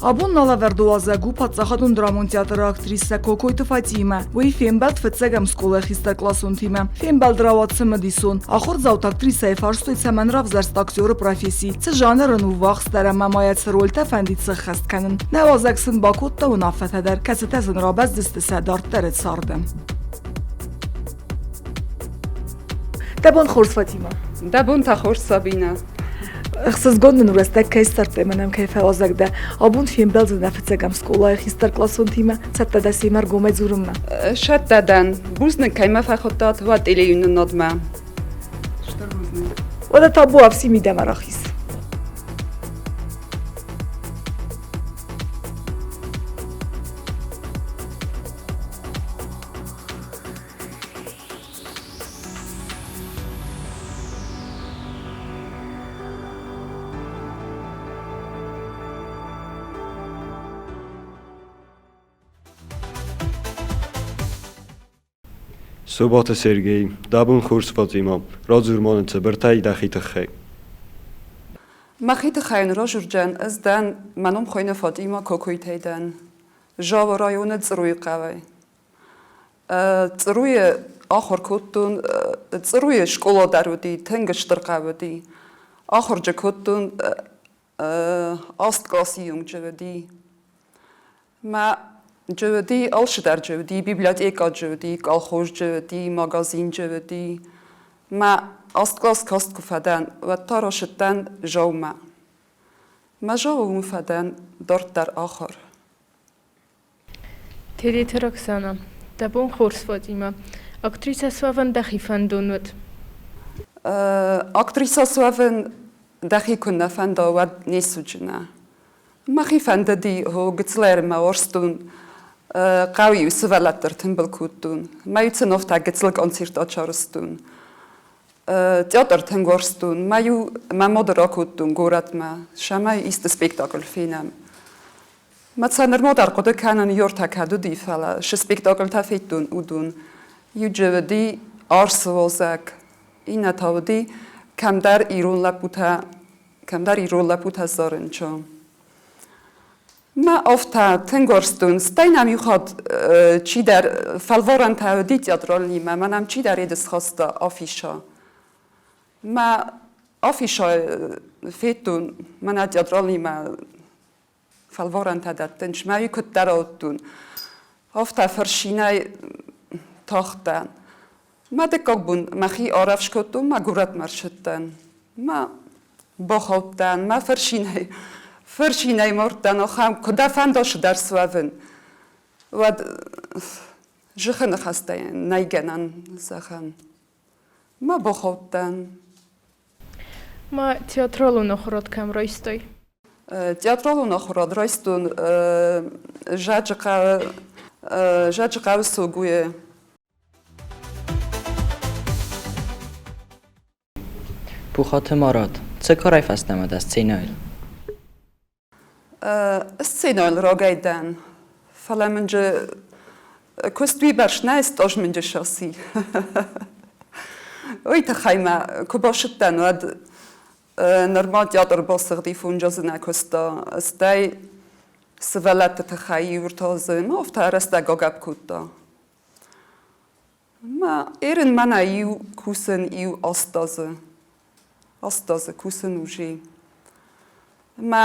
Абон налӕвӕрды уазӕг у паддзахадон драмон театры актрисӕ Кокойты Фатимӕ. Уый фембӕлд фыццӕгӕм скъолайы хистӕркъласонтимӕ. Фембӕлд рауад цымыдисон. Ахуырдзауты актрисӕйы фарстой, цӕмӕн равзӕрст актеры професси, цы жанр ын у ввахсдӕр ӕмӕ ма йӕ цы рольтӕ фӕндид сӕххӕст кӕнын. Нӕ уазӕг сын бакодта уынаффӕтӕ дӕр, кӕцытӕ сын рабӕздзысты сӕ дарддӕры царды. Дӕ бон хорз, Фатимӕ. Дӕ бон та хорз, Сабинӕ. Ӕхсызгон нын у рӕстӕг кӕй ссардтай мӕ нӕм кӕй фӕуазӕг дӕ. Абон фембӕлдзынӕ фыццӕгӕм скъолайы хистӕркъласонтимӕ. Цӕттӕ дӕ семӕ ӕргомӕй дзурынмӕ? Цӕттӕ дӕн. Бузныг, кӕй мӕ фӕхуыдтат уӕ телеуынынадмӕ. Стыр бузныг. Уӕдӕ табуафси мидӕмӕ рахиз. Собаты Сергей, дӕ бон хорз, Фатимӕ, радзур ма нын цыбыртӕй дӕхи тыххӕй. Мӕхи тыххӕй йын разурджӕн ӕз дӕн, мӕ ном хуыйны Фатимӕ Кокойтӕй дӕн. Зауы районы Църуйы хъӕуӕй. Църуйы ахуыр кодтон, Църуйы скъола дӕр уыди, тынг стыр хъӕу уыди. Ахуырджы кодтон аст къласы онг уыди. Мӕ уыди алцыдӕр уыди, библиотекӕ уыди, колхоз уыди, магазин уыди. Мӕ аст кълас каст куы фӕдӕн, уӕд та рацыдтӕн Заумӕ. Мӕ Зауы уым фӕдӕн дарддӕр ахуыр. Тедеты Роксана, дӕ бон хорз, Фатимӕ. Актрисӕ суӕвӕн дӕхи фӕндон уыд? Актрисӕ суӕвын дӕхи куы нӕ фӕнда, уӕд не суджынӕ. Мӕхи фӕндыди, хо гыццылӕй мӕ уарзтон. Хъӕуы-иу сывӕллӕтты ӕртымбыл кодтон. Мӕ-иу сын афтӕ гыццыл концерт ацарӕзтон. Театр тынг уарзтон. Мӕ-иу мӕ мады ракодтон горӕтмӕ, цӕмӕй исты спектакль фенӕм. Мӕ сӕ нырма дӕр хъуыды кӕнын, Ёртӕ кӕд уыди, фӕлӕ цы спектакльтӕ федтон, уыдон. Иуджы уыди Арсы уазӕг, иннӕ та уыди кӕмдӕр ирон лӕппутӕ, кӕмдӕр ирон лӕппутӕ зарынчы. Мӕ афтӕ тынг уарзтон. Стӕй нӕм иу хатт чидӕр фӕлварӕнтӕ уыди театралнимӕ, мӕ нӕм чидӕр едыс хаста афиша. Мӕ афиша федтон, мӕнӕ театралнимӕ фӕлварӕнтӕ дӕттынц. Мӕ куыддӕр ауыдтон, афтӕ фырцинӕй тахтӕн. Мӕ дыккаг бон мӕхи арӕвдз кодтон, мӕ горӕтмӕ ӕрцыдтӕн. Мӕ бахаудтӕн, мӕ фырцинӕй мардтӕн, ахӕм куы дӕ фӕнда цыдӕр суӕвын, уӕд зыхы ныхӕстӕй нӕй гӕнӕн зӕгъӕн. Мӕ бахаудтӕн. Ма театралон ахуырад кӕм райстай? Театралон ахуырад райстон Зӕджыхъӕуы Согуйы. Пухаты Марат, цы карӕй фӕстӕмӕ дӕ сценӕйыл? Сценӕйыл рагӕй дӕн, фӕлӕ мын джы куыст уыйбӕрц нӕ стъоз мын джы сӕси. Уый тыххӕй мӕ куы басыдтӕн, уӕд нырма театр басыгъди фунджазы нӕ куыста, стӕй сывӕллӕтты тыххӕй иу ӕртӕ азы ма афтӕ рӕстӕг агӕпп кодта. Мӕ ерын мӕнӕ иу кусын иу 8 азы. 8 азы кусын уже. Мӕ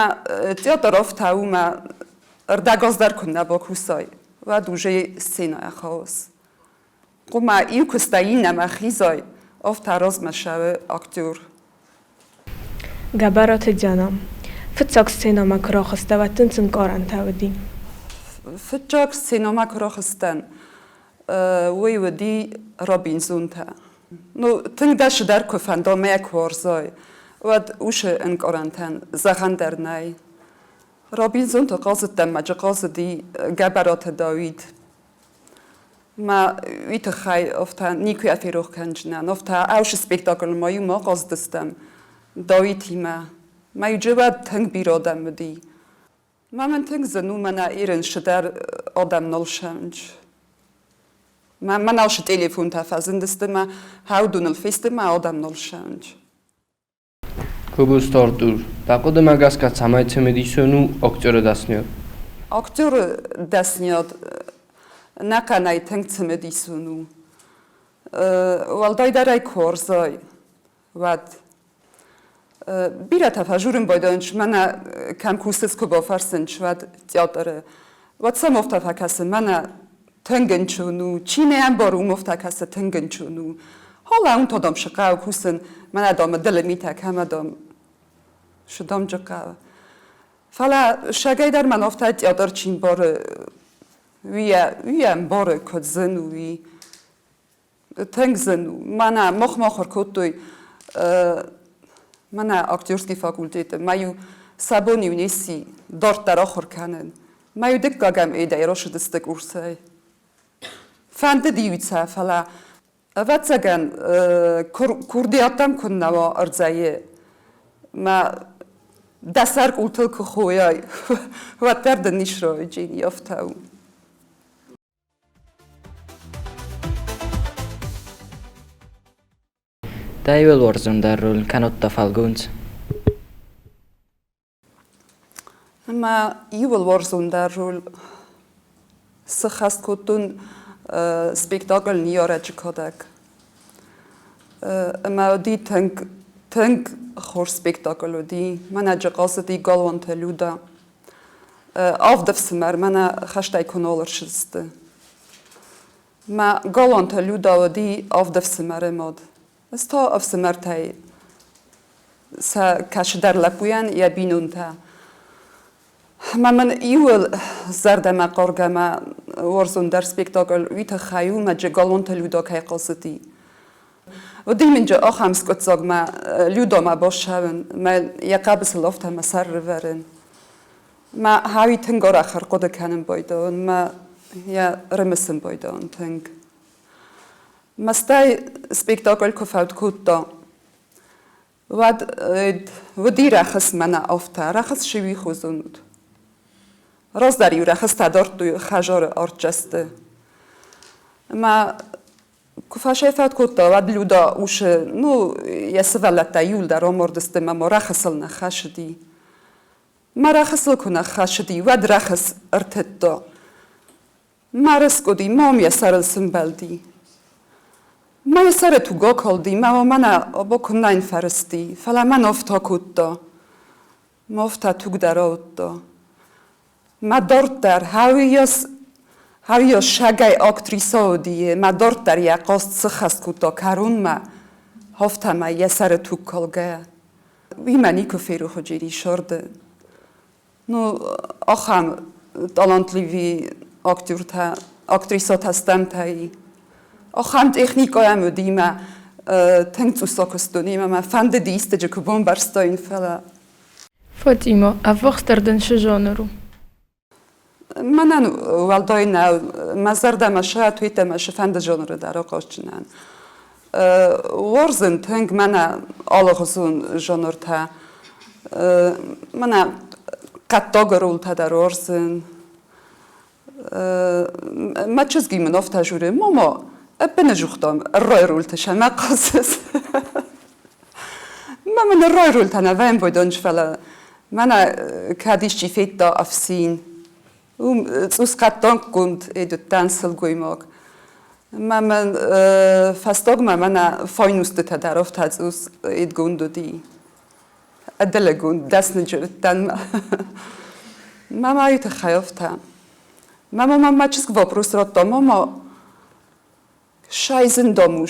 театр афтӕ у, мӕ ӕрдӕг аз дӕр куыннӕ бакусай, уӕд уже сценӕйӕ хауыс. Хъуамӕ иу куыстӕй иннӕмӕ хизай, афтӕ размӕ цӕуы актер. Гӕбӕраты Диана. Фыццаг сценӕмӕ куы рахызтӕ, уӕд дын цы нкъарӕнтӕ уыди? Фыццаг сценӕмӕ куы рахызтӕн, уый уыди Робинзонтӕ. Ну, тынг дӕ цыдӕр куы фӕнда мӕ куы уарзай, уӕд уыцы ӕнкъарӕнтӕн зӕгъӕн дӕр нӕй. Робинзонты хъазыдтӕн мӕ хъазыди Гӕбӕраты Дауид. Мӕ уый тыххӕй афтӕ никуы ферох кӕндзынӕн. Афтӕ ӕвсы спектаклы ма иумӕ хъазыдыстӕм Дауитимӕ. Мӕ иуджы уӕд тынг бирӕ адӕм уыди. Мӕ мын тынг зын у, мӕнӕ Ирын цыдӕр адӕм нал сӕнч. Мӕ нал сы телефонтӕ фӕзындысты, мӕ хаудуныл фесты, мӕ адӕм нал сӕнч. Кобусты Артур, Дӕ хъуыдымӕ гӕсгӕ цӕмӕй цымыдисон у актеры дӕсныйад? Актеры дӕсныйад ӕнӕхъӕнӕй тынг цымыдисон у. Уӕлдайдӕр ӕй куы уарзай, уӕд. Бирӕтӕ фӕжурын байдайынц, мӕнӕ кӕм кусыс, куы бафӕрсынц, уӕд театры. Уӕд сӕм афтӕ фӕкӕсы, мӕнӕ тынг ӕнцон у, чи нӕ ӕмбары, уым афтӕ кӕсы, тынг ӕнцон у. Халӕ уым та, дам, цы хъӕуы кусын, мӕнӕ, дам, ӕдылы митӕ кӕмӕ, дам, цы, дам, джы хъӕуы. Фӕлӕ сагӕй дӕр мӕн афтӕ театр чи мбары, уый ӕмбары, куыд зын у, уый. Тынг зын у. Мӕнӕ махмӕ ахуыр кодтой мӕнӕ актерский факультеты. Мӕ-иу сӕ бон-иу не сси дарддӕр ахуыр кӕнын. Мӕ-иу дыккагӕм эдӕй рацыдысты курсӕй. Фӕндыд-иу сӕ, фӕлӕ, ӕвӕццӕгӕн, курдиаттӕм куыннӕ уа ӕрдзӕйы, мӕ дӕ сӕр къултыл куы хойай, уӕддӕр дын ис райджини, афтӕ у. Дӕ иуыл уарзондӕр роль кӕннод та фӕлгонц? Мӕ иуыл уарзондӕр роль сыххӕст кодтон спектакль Ныййарӕджы кадӕг. Ӕмӕ уыди тынг, тынг хорз спектакль уыди. Мӕнӕ Джыкъӕлцыти Галуанты Людӕ. Авд ӕфсымӕр мӕнӕ хӕстӕй куы нал ӕрцыдысты. Мӕ Галуанты Людӕ уыди авд ӕфсымӕры мад. Ӕз та ӕфсымӕртӕй сӕ кӕцыдӕр лӕппуйӕн йӕ бинонтӕ. Ӕмӕ мын иуыл зӕрдӕмӕхъаргӕ мӕ уарзондӕр спектакль уый тыххӕй у, мӕ Галуанты Людӕ кӕй хъазыди. Уыди мын ахӕм скъуыддзаг мӕ Людӕмӕ бассӕуын, мӕ йӕ хъӕбысыл афтӕ мӕ сӕр рывӕрын. Мӕ хауи тынг арӕх ӕрхъуыды кӕнын байдайын, мӕ йӕ рымысын байдайын тынг. Мӕстӕй спектакль куы фӕуд кодта, уӕд уыди рӕхыс мӕнӕ афтӕ, рӕхыс шиуихуызон уыд. Раздӕр-иу рӕхыстӕ дардтой хӕдзары артдзӕсты. Ӕмӕ куы фӕсӕйфӕд кодта, уӕд Люда усы, ну, йӕ сывӕллӕттӕ иуылдӕр амардысты ӕмӕ ма рӕхысыл ныххӕцыди. Мӕ рӕхысыл куы ныххӕцыди, уӕд рӕхыс ӕртыдта. Мӕ рыскъуыди, мом йӕ сӕрыл сымбӕлди. Мӕ йӕ сӕры туг акалди, мӕ мӕнӕ або куыннӕ йын фӕрысти, фӕлӕ мӕн афтӕ кодта. Мӕ афтӕ туг дӕр ауыдта. Мӕ дарддӕр хауийас сагӕй актрисӕ уыди, мӕ дарддӕр йӕ хъаст сыххӕст кодта кӕронмӕ, афтӕмӕй йӕ сӕры туг калгӕйӕ. Уый мӕ никуы ферох уыди сӕрды. Ну, ахӕм талантливи актертӕ, актрисӕтӕ стӕмтӕй. Ахӕм техникӕйӕм уыди мӕ тынг цъус акуыстон, ӕмӕ мӕ фӕндыди истыджы куы бамбӕрстаин, фӕлӕ. Фатима, ӕввахсдӕр дын цы жанр у? Мӕнӕн уӕлдай нӕу, мӕ зӕрдӕмӕ сӕ туитӕмӕ цы жанры дӕр ахъазджынӕн. Уарзын тынг мӕнӕ алыгъуызон жанртӕ. Мӕнӕ хъӕддаг ролтӕ дӕр уарзын. Мӕ чызги мын афтӕ журы, мама, ӕппынӕдзухдӕр ӕррайы ролтӕ сӕ хъазыс. Мӕ мын ӕррайы ролтӕ нӕ вӕййын фӕлӕ мӕнӕ кӕд исчи федта ӕфсин, уым цъус хъӕддаггонд уыдтӕн сылгоймаг. Мӕ мын фӕстагмӕ мӕнӕ файнустытӕ дӕр афтӕ цъус эдгонд уыди. Ӕдылыгонд дӕсныджы уыдтӕн. Мамӕйы тыххӕй афтӕ. Мама мӕм мӕ чызг вопрос радта, мама, шай зын дам у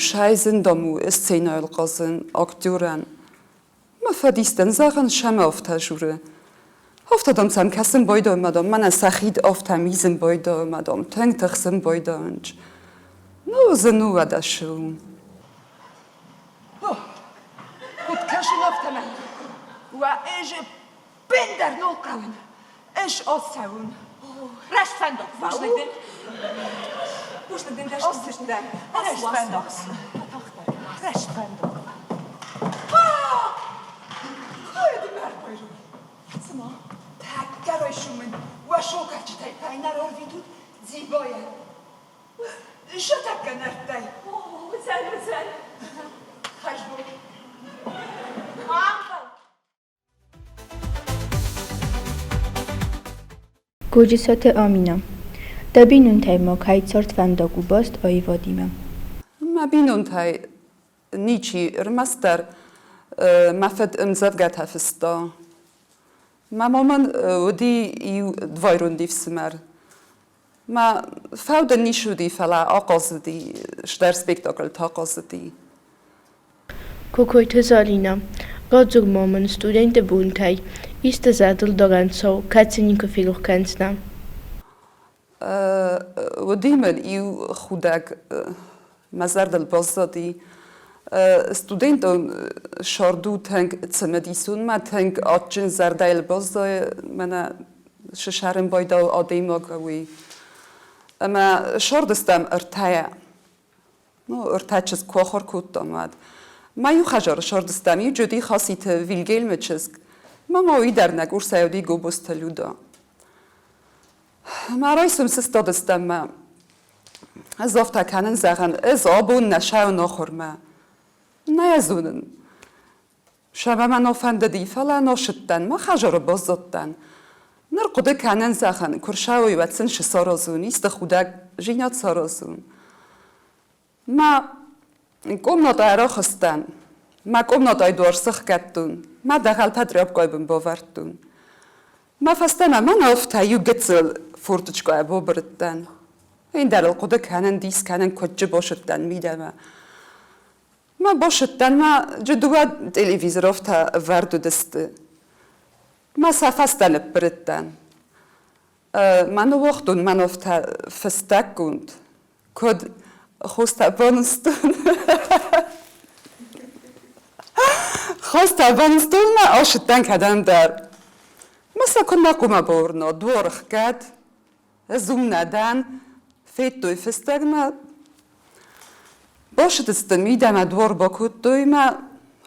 сценӕйыл хъазын актерӕн. Мӕ фӕдистӕн зӕгъын сӕмӕ афтӕ журы. Афтӕ, дам, сӕм кӕсын байдайын, мадам, мӕнӕ сӕ хид афтӕ мизын байдайы, мадам, тынг тыхсын байдайынц. Ну, зын у уӕдӕ цы у. Куыд кӕсын афтӕмӕй, уӕ ӕз ӕппындӕр нал хъӕуын, ӕз ацӕуын. Рӕстфӕндаг фӕу. Бузныг дын, Рӕстфӕндаг. Рӕстфӕндаг. Цыма тӕккӕ райсом мын уӕ сокӕрчытӕй фӕйнӕ рарвитут дзибайӕн. Сӕ тӕккӕ нӕрдтӕй. Уыдзӕн, уыдзӕн. Хӕрзбон. Годжысаты Аминӕ. Дӕ бинонтӕй ма кӕй цардвӕндаг у баст аивадимӕ? Мӕ бинонтӕй ничи, ӕрмӕстдӕр мӕ фыд ӕмдзӕвгӕтӕ фыста. Мӕ мамӕн уыди иу двойрунди фсымӕр. Мӕ фӕуд ын ницы уыди, фӕлӕ ахъазыди, стӕр спектакльты ахъазыди. Кокойты Зӕлинӕ, радзур ма мын студенты бонтӕй исты зӕрдылдарӕн цау, кӕцы никуы ферох кӕндзынӕ? Уыди мын иу худӕг мӕ зӕрдыл баззади. Студентон сӕрд у тынг цымыдисон, мӕ тынг адджын зӕрдӕйыл баззайы, мӕнӕ сысӕрын байдауы адӕймаг уый. Ӕмӕ сӕрдыстӕм ӕртӕйӕ. Ну, ӕртӕ чызг куы ахуыр кодтам, уӕд. Мӕ иу хӕдзары сӕрдыстӕм, иу Джуди Хаситы Вильгельмы чызг. Мӕ ма уый дӕр нӕ къурсӕй уыди Гобозты Люда. Мӕ райсом сыстадыстӕм мӕ ӕз афтӕ кӕнын, зӕгъын, ӕз абон нӕ сӕуын ахуырмӕ. Нӕ йӕ зонын. Сӕвӕмӕ нӕ фӕндыди, фӕлӕ нӕ сыдтӕн, мӕ хӕдзары баззадтӕн. Ныр хъуыды кӕнын, зӕгъын, куы рсӕуой, уӕд сын цы саразон, исты худӕгдзинад саразон. Мӕ къомнатӕй ӕрахызтӕн, мӕ къомнатӕй дуар сӕхгӕдтон, мӕ дӕгъӕлтӕ тряпкӕйы бын бавӕрдтон. Мӕ фӕстӕмӕ мӕн афтӕ иу гыццыл фурточкӕйӕ бабырыдтӕн. Ӕндӕрыл хъуыды кӕнын, дис кӕнын, куыд басыдтӕн мидӕмӕ. Мӕ басыдтӕн, мӕ дыууӕ телевизоровтӕ ӕвӕрд уыдысты. Мӕ сӕ фӕстӕ ныббырыдтӕн. Мӕ ныууагътон мӕн афтӕ фыстӕггонд, куыд хостӕ банызтон. Хостӕ банызтон мӕ асыдтӕн кӕдӕмдӕр. Мӕ сӕ куыннӕ хъуамӕ бауырна, дуар ӕхгӕд, ӕз уым нӕ дӕн, федтой фыстӕгмӕ. Бацыдысты мидӕмӕ, дуар бакодтой мӕ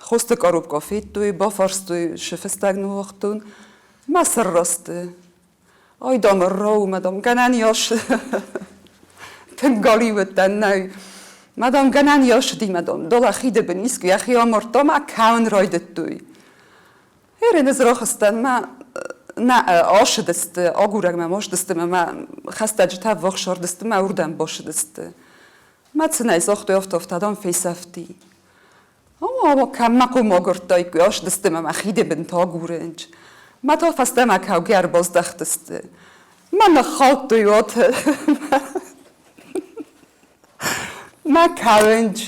хосты къаробка федтой, бафарстой, цы фыстӕг ныууагътон. Мӕ сӕррасты. Ай, дам, ӕрра у, мадам, гӕнӕн ис. Тынг галиу уыдтӕн, нӕй. Мадам, гӕнӕн ис, ди, мадам, дӕлӕ хиды бын искуы йӕхи амардта мӕ кӕуын райдыдтой. Ерын ӕз рахызтӕн мӕ нӕ ацыдысты, агурӕг мӕм ацыдысты мӕ мӕ хӕстӕджытӕ ӕввахс ардысты мӕ уырдӕм бацыдысты. Мӕ цынӕй загътой, афтӕ, афтӕ, дам, фесӕфти. Ӕмӕ кӕм мӕ хъом агуырдтаиккой, ацыдысты мӕ мӕ хиды бынты агурынч. Мӕ та фӕстӕмӕ кӕугӕ ӕрбаздӕхтысты. Мӕ ныххаудтой уаты. Мӕ кӕуынч.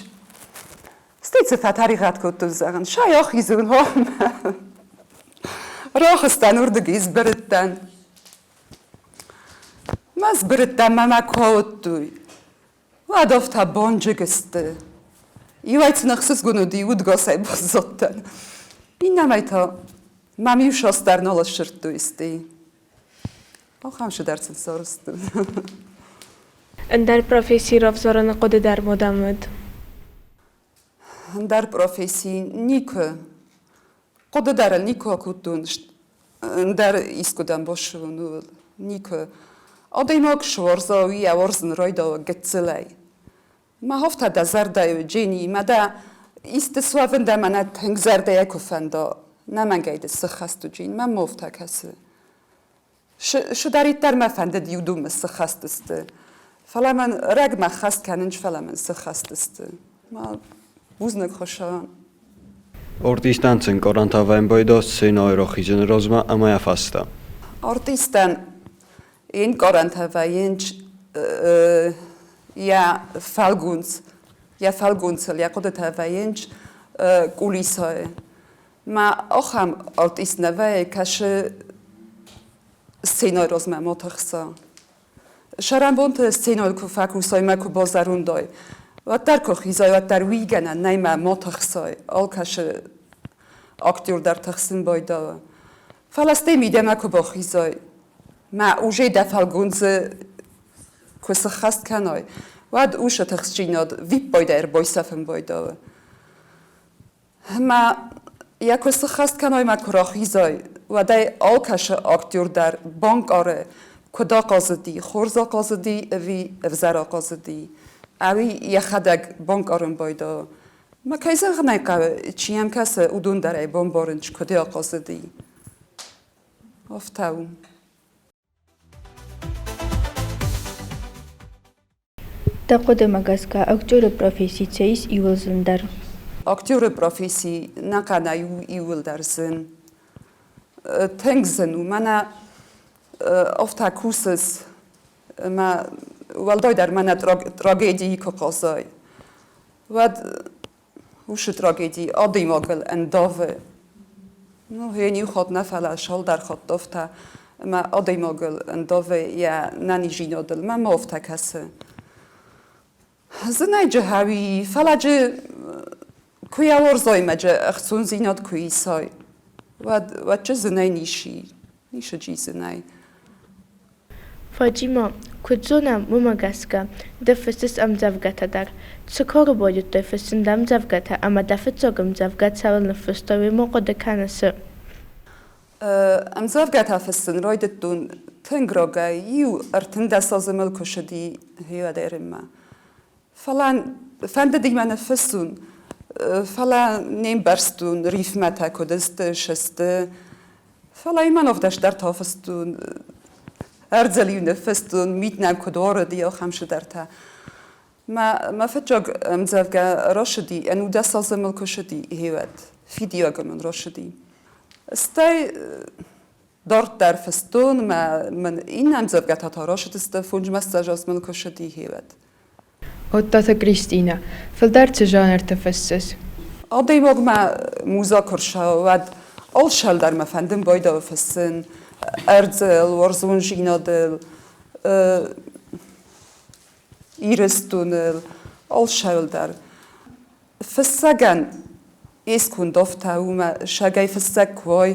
Стӕй цы фӕтӕригъӕд кодтон, зӕгъын, сай ахизон, Рахызтӕн уырдыгӕй сбырыдтӕн. Мӕ сбырыдтӕн мӕ мӕ куы ауыдтой, уӕд афтӕ бонджыг сты. Иуӕй сын ӕхсызгон уыди, удгасӕй баззадтӕн. Иннӕмӕй та мӕм иу сас дӕр нал ссырдтой стӕй. Ахӕм цыдӕр сын сарӕзтон. Ӕндӕр професси равзарыны хъуыды дӕр ма дӕм уыд? Ӕндӕр професси никуы. Хъуыды дӕр ыл никуы акодтон, ӕндӕр искуыдӕм бассӕуын ууыл. Никуы. Адӕймаг суарза, уый йӕ уарзын райдауы гыццылӕй. Мӕ афтӕ дӕ зӕрдӕйы, Дженни, мӕ дӕ исты суӕвын дӕ мӕнӕ тынг зӕрдӕйӕ куы фӕнда, нӕмӕнгӕй ды сыххӕст у, Джин, мӕм афтӕ кӕсы. Цыдӕриддӕр мӕ фӕндыд иу думы сыххӕст сты. Фӕлӕ мӕн рӕгмӕ ххӕст кӕнынц, фӕлӕ мын сыххӕст сты. Мӕ бузныг Хуыцауӕн. Артистӕн сын къорантӕ байдо сценӕйы рахизыны размӕ ӕмӕ йӕ фӕстӕ. Артистӕн йе нкъарӕнтӕ вӕййынц йӕ фӕлгонц, йӕ фӕлгонцыл йӕ хъуыдытӕ вӕййынц кулисӕйы. Мӕ ахӕм артист нӕ вӕййы, кӕсы сценӕйы размӕ ма тыхса. Сӕрӕнбонты сценӕйыл куы фӕкусай мӕ куы базӕрондой, уӕддӕр куы хизай, уӕддӕр уый гӕнӕн нӕй мӕ ма тыхсай. Алкӕсы актер дӕр тыхсын байдауы. Фӕлӕ стӕй мидӕмӕ куы бахизай, мӕ уже дӕ фӕлгондзы куы сыххӕст кӕнай, уӕд уыцы тыхстдзинад виппайды ӕрбайсӕфын байдауы. Ӕмӕ йӕ куы сыххӕст кӕной мӕ куы рахизой, уӕд ӕй алкӕцы актер дӕр банкъары, куыд ахъазыди, хорз ахъазыди ӕви ӕвзӕр ахъазыди. Ӕви йӕхӕдӕг банкъарын байдайы. Мӕ кӕй зӕгъын ӕй хъӕуы, чи йӕм кӕсы, уыдон дӕр ӕй бамбарынц, куыд ахъазыди. Афтӕ у. Дӕ хъуыдымӕ гӕсгӕ, актеры професси цӕй ис иууыл зындӕр? Актеры професси нӕхъӕнӕй у иууылдӕр зын. Тынг зын у. Мӕнӕ афтӕ кусыс, ӕмӕ уӕлдайдӕр мӕнӕ трагедийы куы хъазай, уӕд уыцы трагеди адӕймагыл ӕндавы. Ну, гъе иу хатт нӕ, фӕлӕ цалдӕр хатты афтӕ, ӕмӕ адӕймагыл ӕндавы йӕ нӕниздзинадыл. Мӕнмӕ афтӕ кӕсы. Зынӕджы хауи, фӕлӕ джы куы йӕ уарзай мӕ джы ӕхцондзинад куы исай, уӕд, уӕд джы зынӕй ницы, ницы джи зынӕй. Фатимӕ, куыд зонӕм, уымӕ гӕсгӕ ды фыссыс ӕмдзӕвгӕтӕ дӕр. Цы кары байдыдтай фыссын дӕ ӕмдзӕвгӕтӕ ӕмӕ дӕ фыццаг ӕмдзӕвгӕ цӕуыл ныффыстай, уый ма хъуыды кӕныс? Ӕмдзӕвгӕтӕ фыссын райдыдтон тынг рагӕй, иу 13 азы мыл куы цыди гъеуӕдӕрынмӕ. Фӕлӕ фӕндыди мӕ ныффыссын, фӕлӕ не мбӕрстон, рифмӕтӕ куыд сты, цы сты. Фӕлӕ Иванов дӕр та фыстон, ӕрдзыл-иу ныффыстон, мит нӕм куыд уарыди, ахӕм цыдӕртӕ. Мӕ, мӕ фыццаг ӕмдзӕвгӕ рацыди, 19 азы мыл куы цыди, гъеуӕд, фидиуӕг мын рацыди. Стӕй дарддӕр фыстон, мӕ мын иннӕ ӕмдзӕвгӕтӕ та рацыдысты, фондзмӕссӕдз азы мыл куы цыди, гъеуӕд. Оттаты Кристинӕ, фылдӕр цы жанрты фыссыс? Адӕймагмӕ муза куы рцӕуы, уӕд алцӕуыл дӕр мӕ фӕндын байдайы фыссын ӕрдзыл, уарзондзинадыл, Ирыстоныл, алцӕуыл дӕр. Фыссӕгӕн искуы афтӕ у мӕ сагӕй фыссӕг куы уай,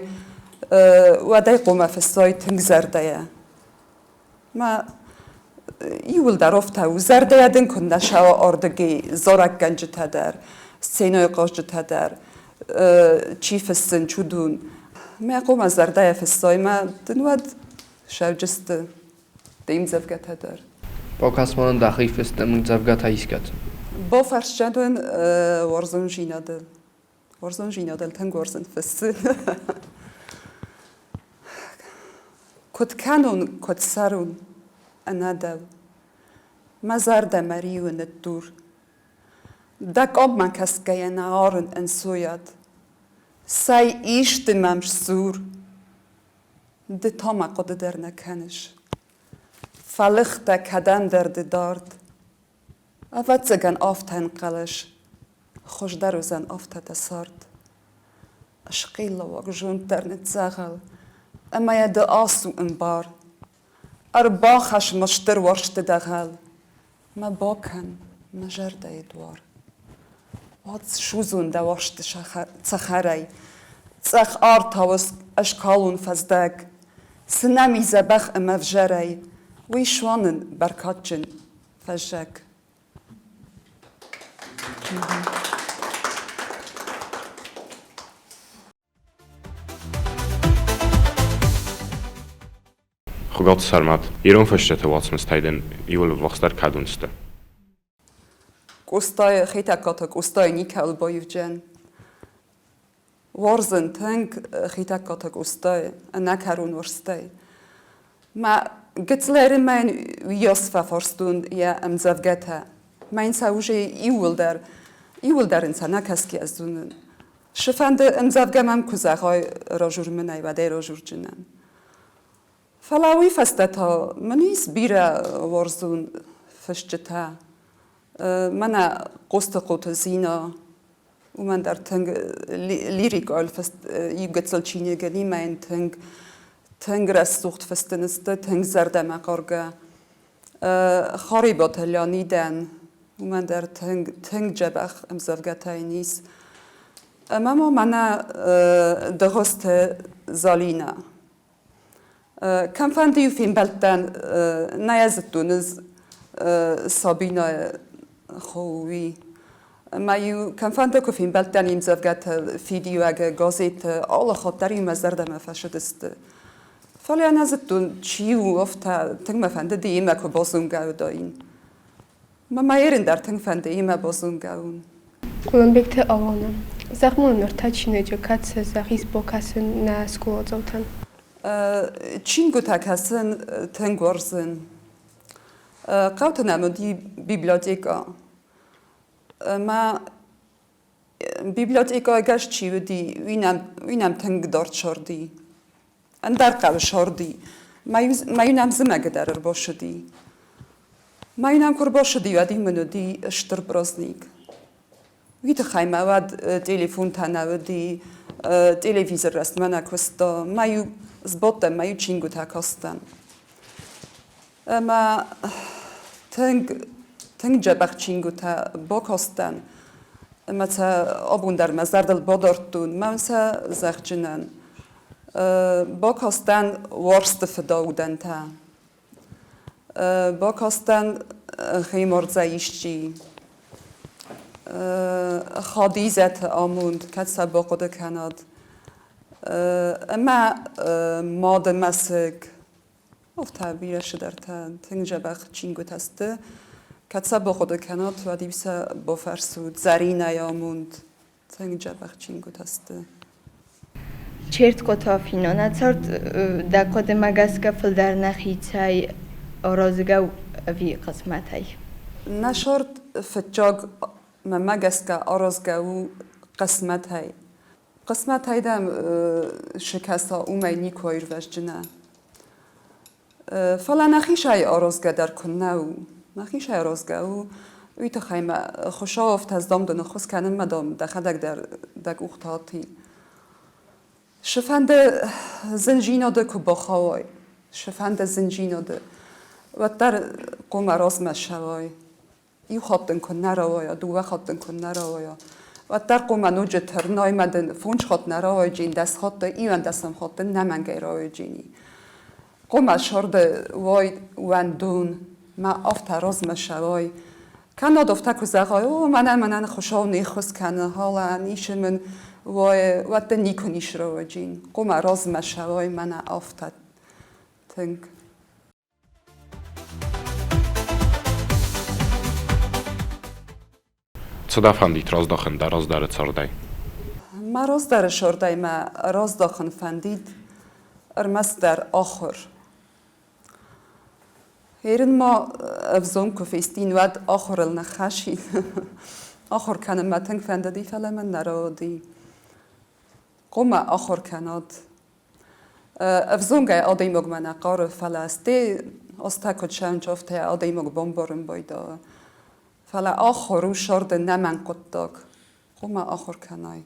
уӕд ӕй хъуамӕ фыссай тынг зӕрдӕйӕ. Мӕ иууылдӕр афтӕ у, зӕрдӕйӕ дын куыннӕ цӕуа ардыгӕй зарӕггӕнджытӕ дӕр, сценӕйы хъазджытӕ дӕр, чи фыссын, чудун. Мӕ хъуамӕ зӕрдӕйӕ фыссай, мӕ дын уӕд сӕвджысты де мдзӕвгӕтӕ дӕр. Бакӕс ма нын дӕхи фыст ӕмдзӕвгӕтӕ искӕд. Бафӕрсдзӕн уарзондзинадыл. Уарзондзинадыл тынг уарзын фыссын. Куыд кӕнон, куыд цӕрон ӕнӕ дӕу? Мӕ зӕрдӕ мӕ риуы ныддур. Дӕ коммӕ кӕсгӕйӕ нӕ арын ӕнцойад. Цӕй исты мӕм сдзур, ды та мӕ хъуыды дӕр нӕ кӕныс. Фӕлыгътӕ кӕдӕмдӕр ды дард. Ӕвӕццӕгӕн, афтӕ ӕнхъӕлыс, хуыздӕр уыдзӕн афтӕ дӕ цард. Ысхъиллауаг зонд дӕр ныдздзӕгъӕл, ӕмӕ йӕ ды ацу ӕмбар. Ӕрбахӕсс мӕ стыр уарзты дӕгъӕл, мӕ бакӕн мӕ зӕрдӕйы дуар. Уадз судзон дӕ уарзты цӕхӕрӕй, цъӕх артау ӕскалон фӕздӕг. Цы нӕм и дзӕбӕх ӕмӕ взӕрӕй, уый суа нын бӕркадджын фӕззӕг. Хуыгаты Сӕрмӕт, ирон фысджыты уацмыстӕй дын иуыл ӕввахсдӕр кӕд уыдысты? Къостайы, Хетӕгкаты Къостайы никӕуыл баивджен. Уарзын тынг Хетӕгкаты Къостайы, ӕнӕкӕрон уарзтӕй. Мӕ гыццылӕй мӕ йын уыйас фӕфарстон йӕ ӕмдзӕвгӕтӕ. Мӕ йын сӕ уже иууылдӕр, иууылдӕр ын сӕ нӕ кӕсгӕ зонын. Цыфӕнды ӕмдзӕвгӕ мӕм куы зӕгъай, разур мын ӕй, уӕд ӕй разурджынӕн. Фӕлӕ уый фӕстӕ та мын ис бирӕ уарзон фысджытӕ. Мӕнӕ Хъостыхъоты Зина, уымӕн дӕр тынг лирикон фыст иу гыццыл чиныг нимӕ йын тынг тынг рӕсугъд фыст ын сты, тынг зӕрдӕмӕхъаргӕ. Харебаты Леонидӕн уымӕн дӕр тынг тынг дзӕбӕх ӕмдзӕвгӕтӕ йын ис. Ӕмӕ ма мӕнӕ Дыгъуызты Залинӕ. Кӕмфӕнды-иу фембӕлдтӕн, нӕ йӕ зыдтон ӕз Сабинӕйы хо уый. Ӕмӕ-иу кӕмфӕнды куы фембӕлдтӕн йе мдзӕвгӕты, фидиуӕгы, газеты, алы хатт дӕр-иу мӕ зӕрдӕмӕ фӕцыдысты. Фӕлӕ нӕ зыдтон, чи у, афтӕ тынг мӕ фӕндыди йемӕ куы базонгӕ уыдаин. Мӕ Майерин дӕр тынг фӕнды йемӕ базонгӕ уын. Хъуылымбегты Алана. Зӕгъ-ма ныр та чиныджы, кӕцы зӕгъис бакӕсын нӕ скъоладзаутӕн? Чингуытӕ кӕсын тынг уарзын. Хъӕуты нӕм уыди библиотекӕ. Ӕмӕ библиотекӕйы гӕс чи уыди, уый нӕм, уый нӕм тынг дард сӕрди. Ӕндӕр хъӕуы сӕрди. Мӕ-иу нӕм зымӕгы дӕр ӕрбацыди. Мӕ-иу нӕм куы ӕрбацыди, уӕд-иу мын уыди стыр праздник. Уый тыххӕй мӕ уӕд телефонтӕ нӕ уыди, телевизор рӕстмӕ нӕ куыста, мӕ-иу сбадтӕн, мӕ-иу чингуытӕ кастӕн. Ӕмӕ тынг, тынг дзӕбӕх чингуытӕ бакастӕн ӕмӕ сӕ абон дӕр мӕ зӕрдыл бадардтон, мӕн сӕ зӕгъджынӕн. Бакастӕн уарзты фыдаудӕнтӕ. Бакастӕн гъемардзӕ исчи. Хадизӕты амонд, кӕд сӕ бахъуыды кӕнат. Ӕмӕ мады мӕсыг. Афтӕ бирӕ цыдӕртӕ тынг дзӕбӕх чингуытӕ сты. Кӕд сӕ бахъуыды кӕнат, уӕд-иу сӕ бафӕрсут. Зӕринӕйы амонд тынг дзӕбӕх чингуытӕ сты. Черткъоты Афинон ацард дӕ хъуыдымӕ гӕсгӕ фылдӕр нӕхицӕй аразгӕ у ӕви хъысмӕтӕй? Нӕ цард фыццаг мӕнмӕ гӕсгӕ аразгӕ у хъысмӕтӕй. Хъысмӕтӕй дӕм цы кӕса, уымӕй никуы аирвӕзджынӕ. Фӕлӕ нӕхицӕй аразгӕ дӕр куыннӕ у. Нӕхицӕй аразгӕ у, уый тыххӕй мӕ Хуыцау афтӕ дам дын ӕххуыс кӕнынмӕ, дам, дӕхӕдӕг дӕр дӕ къухтӕ атил. Цыфӕнды зындзинады куы бахауай, цыфӕнды зындзинады, уӕддӕр хъуамӕ размӕ цӕуай. Иу хатт дын куы нӕ рауайа, дыууӕ хатт дын куы нӕ рауайа, уӕддӕр хъуамӕ ноджы тырнай мӕ дын фондз хатт нӕ рауайджин, дӕс хатты, иуӕндӕсӕм хатт дын нӕмӕнгӕй рауайджини. Хъуамӕ сӕрды уай уӕндон, мӕ афтӕ размӕ сӕуай. Кӕннод афтӕ куы зӕгъай, о, мӕнӕ мӕнӕн Хуыцау не ххуыс кӕны, халӕ, ницы мын уай, уӕд дын никуы ницы рауайджин. Хъуамӕ размӕ сӕуай мӕнӕ афтӕ тынг. Цы дӕ фӕндид раздахын дӕ раздӕры цардӕй? Мӕ раздӕры цардӕй мӕ раздахын фӕндид ӕрмӕстдӕр ахуыр. Ерын ма ӕвзонг куы фестин, уӕд ахуырыл ныххӕссин. Ахуыр кӕнын мӕ тынг фӕндыди, фӕлӕ мын нӕ рауади. Хъуамӕ ахуыр кӕнат. Ӕвзонгӕй адӕймагмӕ нӕ хъары, фӕлӕ стӕй азтӕ куыд сӕнч, афтӕ адӕймаг бамбарын байдайы. Фӕлӕ ахуыр у сӕрды нӕмӕнг хъуыддаг. Хъуамӕ ахуыр кӕнай.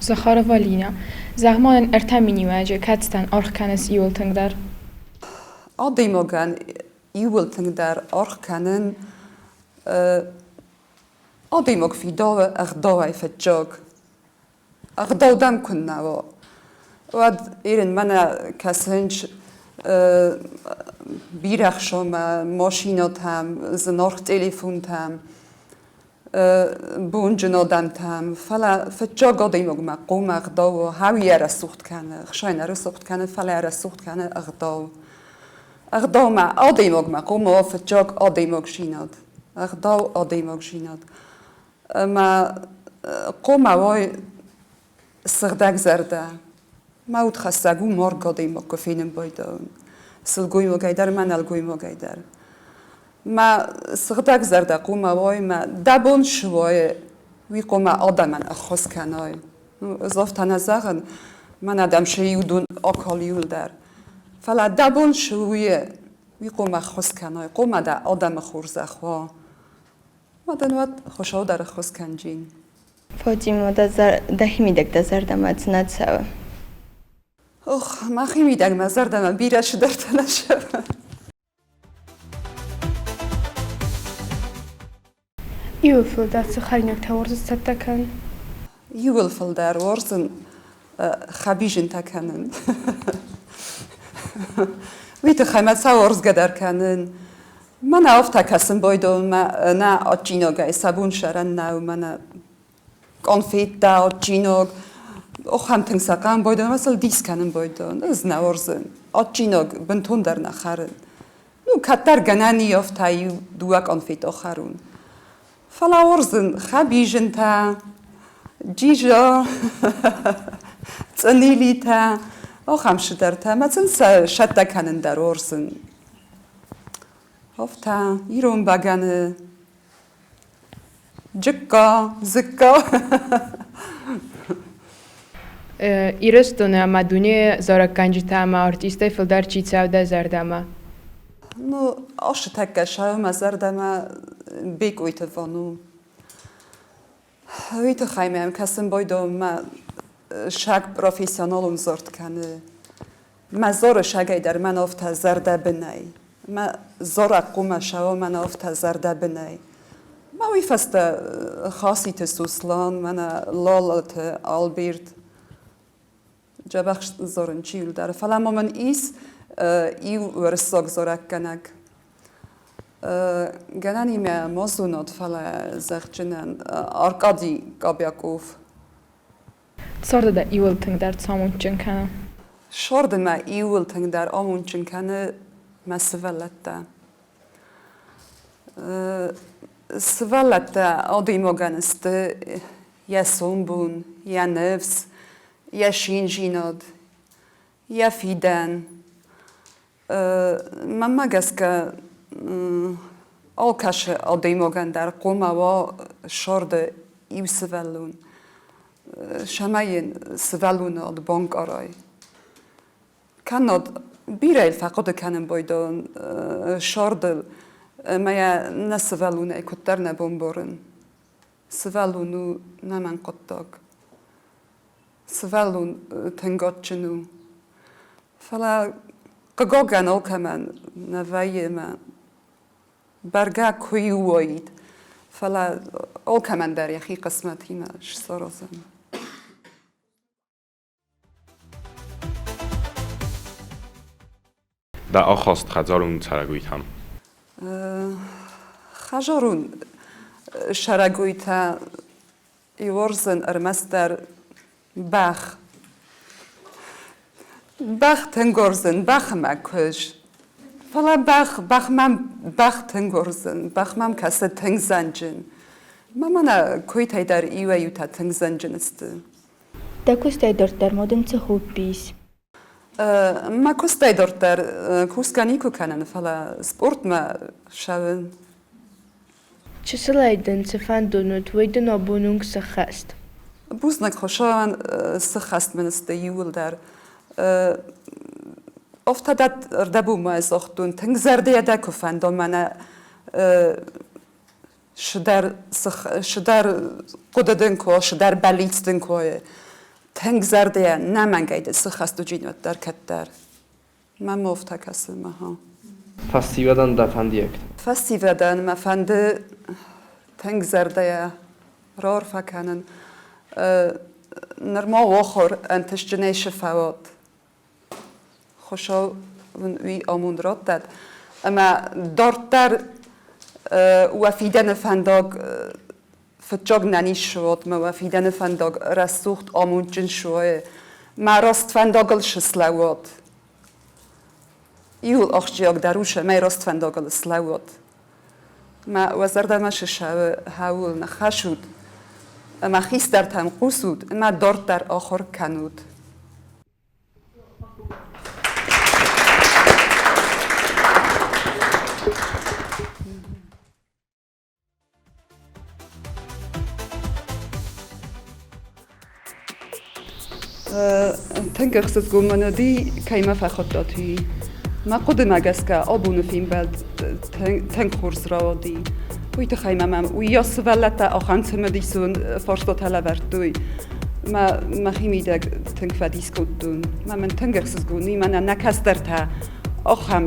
Захарова Лина. Зӕгъ-ма нын ӕртӕ миниуӕджы, кӕцытӕн аргъ кӕныс иууыл тынгдӕр? Адӕймагӕн иууыл тынгдӕр аргъ кӕнын адӕймаг фидауы ӕгъдауӕй фыццаг. Ӕгъдау дӕм куыннӕ уа, уӕд Ирин мӕнӕ кӕсынч бирӕ хсомӕ машинӕтӕм, зынаргъ телефонтӕм, бонджын адӕмтӕм, фӕлӕ фыццаг адӕймагмӕ хъуамӕ ӕгъдау уа, хауи ӕрӕсугъд кӕны, хсӕн ӕрӕсугъд кӕны, фӕлӕ ӕрӕсугъд кӕны ӕгъдау. Ӕгъдаумӕ адӕймагмӕ хъуамӕ уа фыццаг адӕймагдзинад, ӕгъдау адӕймагдзинад. Ӕмӕ хъуамӕ уой сыгъдӕгзӕрдӕ. Мӕ удхӕссӕг у марг адӕймаг куы фенын байдайон. Сылгоймагӕй дӕр мӕ нӕлгоймагӕй дӕр. Мӕ сыгъдӕгзӕрдӕ хъуамӕ уой, мӕ дӕ бон цы уой, уый хъуамӕ адӕмӕн ӕххуыс кӕнай. Ӕз афтӕ нӕ зӕгъын, мӕн адӕм сӕ иу дон акал иуылдӕр. Фӕлӕ дӕ бон цы у, уый хъуамӕ ӕххуыс кӕнай, хъуамӕ дӕ адӕмы хорзӕх уа. Уӕдӕн уӕд Хуыцау дӕр ӕххуыс кӕнджин. Фатима, дӕхимидӕг дӕ зӕрдӕмӕ цы нӕ цӕуы? Ох, мӕхимидӕг мӕ зӕрдӕмӕ бирӕ цыдӕртӕ нӕ цӕуы. Иуыл фылдӕр цы хӕринӕгтӕ уарзыс цӕттӕ кӕнын? Иуыл фылдӕр уарзын хӕбизынтӕ кӕнын. Уый тыххӕй мӕ сӕ уарзгӕ дӕр кӕнын. Мӕнӕ афтӕ кӕсын байдайон мӕ нӕ адджинагӕй сабун сӕрӕн нӕу, мӕнӕ къонфеттӕ, адджинаг. Охӕм тынг сӕ хъӕн байдайон ӕмӕ сыл дис кӕнын байдайон. Ӕз нӕ уарзын. Адджинаг бынтондӕр нӕ хӕрын. Ну, кӕддӕр гӕнӕн и афтӕ иу дыууӕ къонфет ахӕрун. Фӕлӕ уарзын хӕбизынтӕ, джиза, цъынилитӕ, ахӕм цыдӕртӕ ӕмӕ сын сӕ сӕттӕ кӕнын дӕр уарзын. Афтӕ, ирон бӕгӕны, джыкка, дзыкка. Ирыстоны ӕмӕ дунейы зарӕггӕнджытӕ ӕмӕ артисттӕй фылдӕр чи цӕуы дӕ зӕрдӕмӕ? Ну, ашы тӕккӕ сӕуы мӕ зӕрдӕмӕ Бекъойты Вану. Уый тыххӕй мӕм кӕсын байдайы мӕ саг профессионалон зард кӕны. Мӕ зары сагӕй дӕр мӕн афтӕ зӕрдӕбынӕй. Мӕ зарӕг хъумӕ сӕуы мӕн афтӕ зӕрдӕбынӕй. Мӕ уый фӕстӕ Хаситы Сослан, мӕнӕ Лалыты Альберт дзӕбӕх зарын чи дӕр. Фӕлӕ ма мын ис иу уырыссаг зарӕггӕнӕг. Гӕнӕн имӕ ма зонод, фӕлӕ зӕгъджынӕн Аркадий Кобяков. Царды дӕ иууыл тынгдӕр цы амондджын кӕны? Царды мӕ иууыл тынгдӕр амондджын кӕны мӕ сывӕллӕттӕ. Сывӕллӕттӕ адӕймагӕн сты йӕ сомбон, йӕ ныфс, йӕ циндзинад, йӕ фидӕн. Мӕнмӕ гӕсгӕ, алкӕцы адӕймагӕн дӕр хъуамӕ уа сӕрды иу сывӕллон, цӕмӕй йын сывӕллонад банкъарай. Кӕннод бирӕ йыл фӕхъуыды кӕнын байдайын сӕрдыл ӕмӕ йӕ нӕ сывӕллонӕй куыддӕр нӕ бамбарын. Сывӕллон у нӕмӕнг хъуыддаг. Сывӕллон тынг адджын у. Фӕлӕ хъыгагӕн алкӕмӕн нӕ вӕййы ӕмӕ бӕргӕ куы-иу уаид, фӕлӕ алкӕмӕн дӕр йӕхи хъысмӕтимӕ саразӕн. Дӕ ахаст хӕдзарон цӕрӕгойтӕм? Хӕдзарон цӕрӕгойтӕ уарзын ӕрмӕстдӕр бӕх. Бӕх тынг уарзын, бӕхы мӕ куыдз. Фӕлӕ бӕх, бӕх мӕм бӕх тынг уарзын, бӕх мӕм кӕсы тынг зӕнджын. Мӕ мӕнӕ куыйтӕй дӕр иуӕй-иутӕ тынг зӕнджын сты. Дӕ куыстӕй дарддӕр ма дын цы хобби ис? Мӕ куыстӕй дарддӕр кусгӕ никуы кӕнын, фӕлӕ спортмӕ цӕуын. Чысылӕй дын цы фӕндон уыд, уый дын абон онг сӕххӕст? Бузныг Хуыцауӕн, сӕххӕст мын сты иууылдӕр. Афтӕ дӕ ӕрдӕбонмӕ загътон, тынг зӕрдӕйӕ дӕ куы фӕнда мӕнӕ цыдӕр хъуыды дын куы уа, цыдӕр бӕллиц дын куы уа, тынг зӕрдӕйӕ нӕмӕнгӕй дын цы хӕстуджын уӕддӕр кӕддӕр. Мӕ мовтӕ кӕсы мӕ. Фӕсивӕдӕн дӕ фӕндиӕгтӕ? Фӕсивӕдӕн мӕ фӕнды тынг зӕрдӕйӕ раарфӕ кӕнын. Нырма уохор ӕнтыстджынӕй сфӕуат. Хуыцау уын уый амонд раттӕд. Ӕмӕ дарддӕр уӕ фидӕны фӕндаг фыццаг нӕниз суат, мӕ уӕ фидӕны фӕндаг рӕсугъд амондджын суа, мӕ раст фӕндагыл слӕууат. Иуыл ахсджиагдӕр у, цӕмӕй раст фӕндагыл слӕууат. Мӕ уӕ зӕрдӕмӕ цы хауы, ныххӕссут ӕмӕ хистӕртӕм хъусут ӕмӕ дарддӕр ахуыр кӕнут. Тынг ӕхсызгон мын уыди, кӕй мӕ фӕхуыдтат, уый. Мӕ хъуыдымӕ гӕсгӕ абоны фембӕлд тынг хорз рауади. Уый тыххӕй ма мӕм уыйас сывӕллӕттӕ ахӕм цымыдисон фарстатӕ лӕвӕрдтой. Мӕ мӕхимидӕг тынг фӕдис кодтон. Мӕ мын тынг ӕхсызгон уый, мӕнӕ нӕ кӕстӕртӕ ахӕм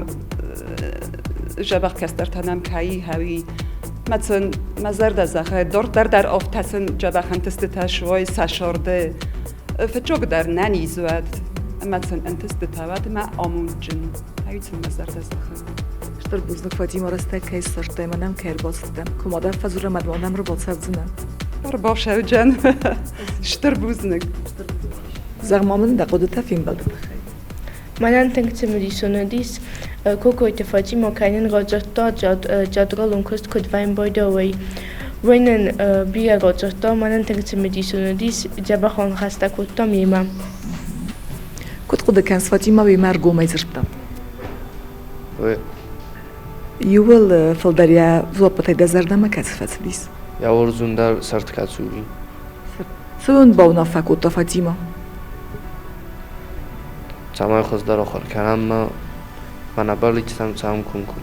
дзӕбӕх кӕстӕртӕ нӕм кӕй хауи. Мӕ сын мӕ зӕрдӕ зӕгъы, дарддӕр дӕр афтӕ сын дзӕбӕх ӕнтыстытӕ суой сӕ сӕрды. Фыццагдӕр нӕниз уӕд, ӕмӕ сын ӕнтыстытӕ уӕд ӕмӕ амондджын. Ай сын мӕ зӕрдӕ зӕгъы. Стыр бузныг, Фатимӕ, рӕстӕг кӕй ссардтай ӕмӕ нӕм кӕй ӕрбацыдтӕ. Куы ма дӕ фӕдзурӕм, ӕмӕ нӕм ӕрбацӕудзынӕ. Ӕрбацӕуджен. Стыр бузныг. Зӕгъ ма мын дӕ хъуыдытӕ фембӕлды тыххӕй. Мӕнӕн тынг цымыдисон уыдис, Кокойты Фатимӕ кӕй нын радзырдта, театралон куыст куыд вӕййы байдауӕй. Уый нын бирӕ радзырдта, мӕнӕн тынг цымыдисон уыдис, дзӕбӕхӕн хӕстӕ кодтам йемӕ. Куыд хъуыды кӕныс, Фатимӕ уемӕ ӕргомӕй дзырдта? Иууыл фылдӕр йӕ дзуаппытӕй дӕ зӕрдӕмӕ кӕцы фӕцыдис? Йӕ уырзун дӕр сӕрд кӕцы уыди. Цы уын бауынаффӕ кодта Фатимӕ? Цӕмӕй хуыздӕр ахуыр кӕнӕм мӕ нӕ бӕллицтӕм цӕуын куынкуы.